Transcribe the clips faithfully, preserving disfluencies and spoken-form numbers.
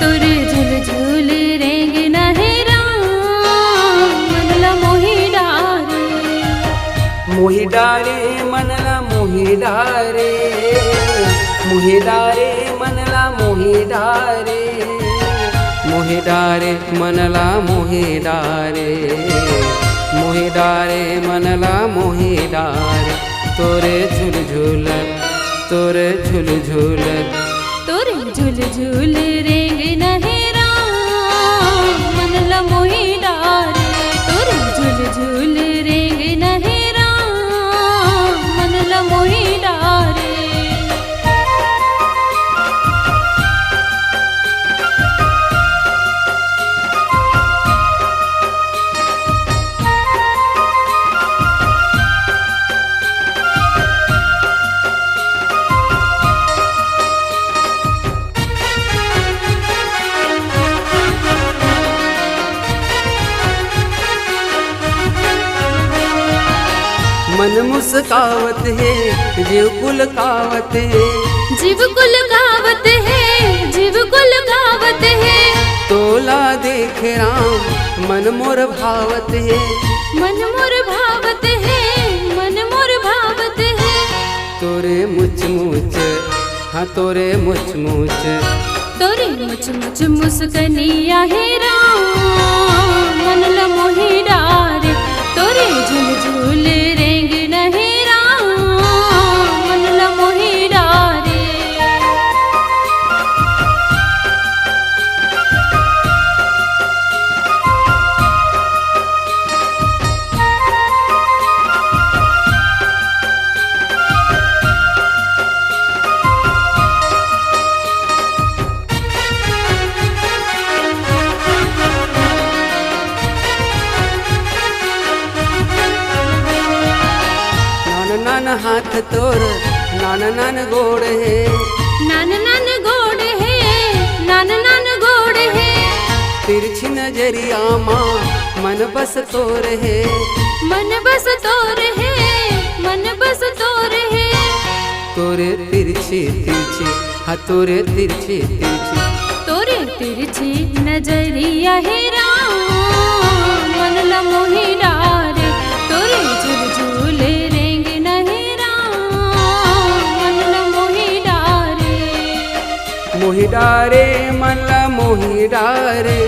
तोर झुलझुल रेंगना हे राम, मन ला मोहि डारे। मोहि डारे, मन ला मोहि डारे। मोहि डारे, मन ला मोहि डारे। मोहि डारे, मन ला मोहि डारे। मोहि डारे, मन ला मोहि डारे। तोर झुलझुल, तोर झुलझुल। तोर झुलझुल रेंगना हे राम, मन ला मोहि डारे। तोर झुलझुल रेंगना हे राम, मन ला मोहि डारे। मन मुस्कावत हे, जीव पुलकावत हे। जीव पुलकावत हे, जीव पुलकावत हे। तोला देख राम, मन मोर भावत हे। मन मोर भावत हे, मन मोर भावत हे। तोर मुचमुच, हाँ, तोर मुचमुच। तोर मुचमुच मुस्कनिया हे राम, मन ल मोहि डारे। तोर झुलझुल रेंगना हे राम, मन ल मोहि डारे। नान नान हाथ तोर, नान नान गोड़ हे। नान नान गोड़ हे, नान नान गोड़ हे। तिरछी नजरिया मा मन बस तोर हे। मन बस तोर हे, मन बस तोर हे। तोर तिरछी तिरछी, हाँ, तोर तिरछी तिरछी। तोर तिरछी नजरिया हे राम, मन ल मोहि डारे। तोर झुलझुल रेंगना हे राम, मन ल मोहि डारे। मोहि डारे, मन ल मोहि डारे।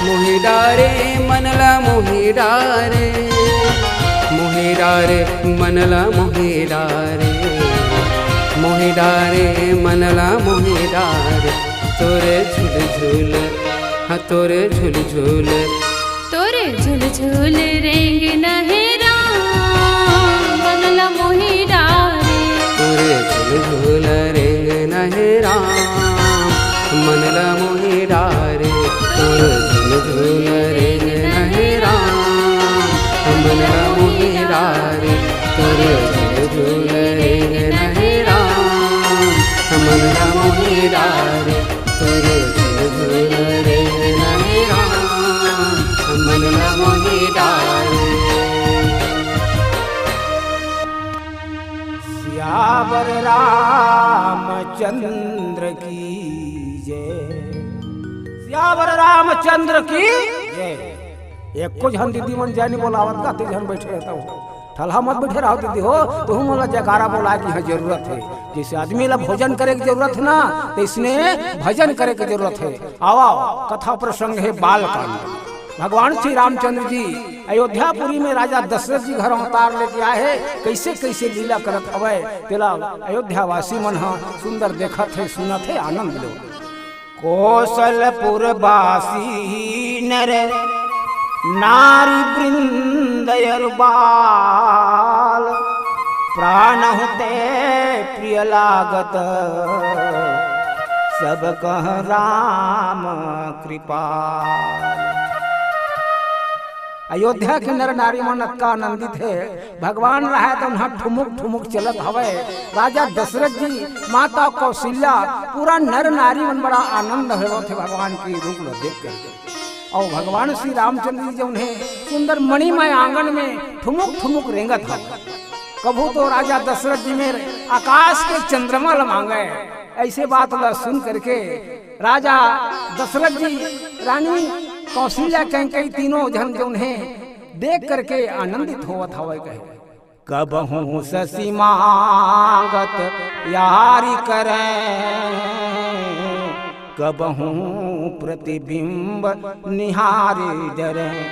मोहि डारे, मन ल मोहि डारे। मोहि डारे, मन ल मोहि डारे। मोहि डारे, मन ल मोहि डारे। तोर झुलझुल, हाँ, तोर झुलझुल। तोर झुलझुल रेंगना हे राम, मन ल मोहि डारे। तोर झुलझुल रेंगना हे राम, मन ल मोहि डारे। तोर झुलझुल रेंगना हे राम, मन ल मोहि डारे। तोर झुलझुल रेंगना हे राम, मन ल मोहि डारे। तोर झुलझुल रेंगना हे राम, मन ल मोहि डारे। सियावर रामचंद्र की जय। सियावर रामचंद्र की जय। एको झन दीदी मन जय नइ बोलावत का, ते झन बइठे रहत हो। ठलहा मत बइठे रहो दीदी हो, तुहू मन ला जयकारा बोलाए के इहाँ जरूरत हे। जइसे आदमी ला भोजन करे के जरूरत हे ना, तइसने भजन करे के जरूरत हे। आवा, कथा प्रसंग हे बाल कांड। भगवान श्री रामचंद्र जी अयोध्यापुरी में राजा दशरथ जी घर अवतार लेके आए हे, कइसे कइसे लीला करत हवय, तेला अयोध्यावासी मन ह सुंदर देखत हे, सुनत हे, आनंद लो। कोसलपुर बासी नर नारी वृंद अरु बाल, प्राणहु ते प्रिय लागत सब कह राम कृपाल। अयोध्या के नर नारी मन अतका आनंदित हे, भगवान रहय त उहाँ ठुमुक ठुमुक चलत हवय। राजा दशरथ जी, माता कौशल्या, पूरा नर नारी मन बड़ा आनंद होवत हे भगवान के रूप ल देख करके। अउ भगवान श्री रामचंद्र जी जउन हे सुंदर मणिमय आंगन में ठुमुक ठुमुक रेंगत हवय। कभू तो राजा दशरथ जी मेर आकाश के चंद्रमा ल मांगय, अइसे बात ल सुन करके राजा दशरथ जी, रानी कौशल्या, कैकई तीनों झन जौन हे देख करके आनंदित होवत हवय कहे। कबहूँ शशि मांगत यारी करें, कबहूँ प्रतिबिंब निहारी डरें।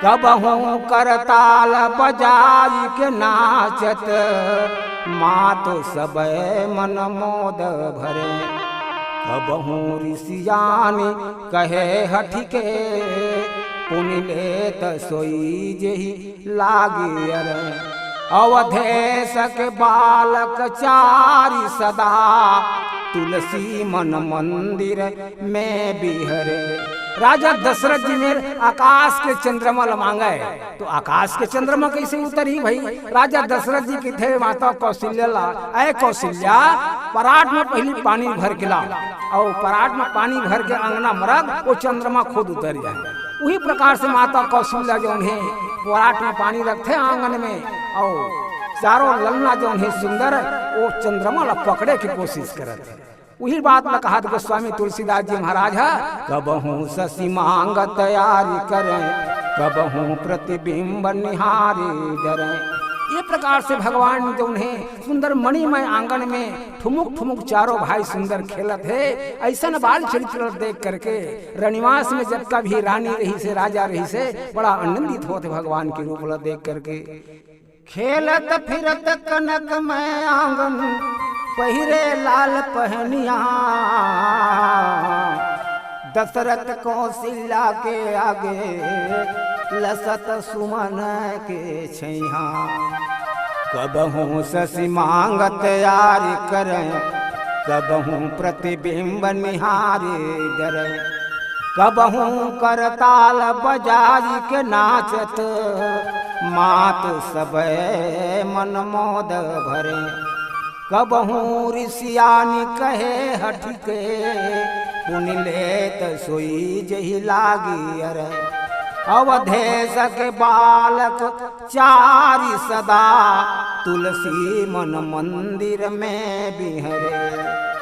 कबहूँ करताल बजाई के नाचत, मात सबय मन मोद भरें। कबहूँ ऋषियानी कहे हठि के, पुनि लेत सोई जेहि लागी अरें। अवधेश के बालक चारि सदा, तुलसी मन मंदिर में बिहरे। राजा दशरथ जी मेर आकाश के चंद्रमा ल मांगे, तो आकाश के चंद्रमा कैसे उतरही भाई? राजा दशरथ जी कथे माता कौशल्या ला, "ऐ कौशल्या, परात में पहली पानी भर के ला, अउ परात में पानी भर के अंगना म रख, वो चंद्रमा खुद उतर जाए।" उही प्रकार से माता कौशल्या जौन हे, परात में पानी रखथे आंगन में, अउ चारों ललना जौन हे सुंदर, वो चंद्रमा ला पकड़े के कोशिश करत हे। उही बात ल कहत गोस्वामी तुलसीदास जी महाराज ह, "कबहूँ शशि मांगत यारी करें, कबहूँ प्रतिबिंब निहारी डरें।" ये प्रकार से भगवान जौन हे सुंदर मणिमय आंगन में ठुमुक ठुमुक चारों भाई सुंदर खेलत हे। ऐसन बाल चरित्र ल देख करके रनिवास में जतका भी रानी रहिसे, राजा रहिसे, बड़ा आनंदित होत हे भगवान के रूप ल देख करके। खेलत फिरत कनक मैं आंगन, पहिरे लाल पहनिया। दशरथ कौशल्या के आगे, लसत सुमन के छैहा। कबहूँ शशि मांगत यारी करें, कबहूँ प्रतिबिंब निहारी डरें। कबहूँ करताल बजाई के नाचत, मात सबय मन मोद भरें। कबहूँ ऋषियानी कहे हठि के, पुनि लेत सोई जेहि लागी अरें। अवधेश के बालक चारि सदा, तुलसी मन मंदिर में बिहरे।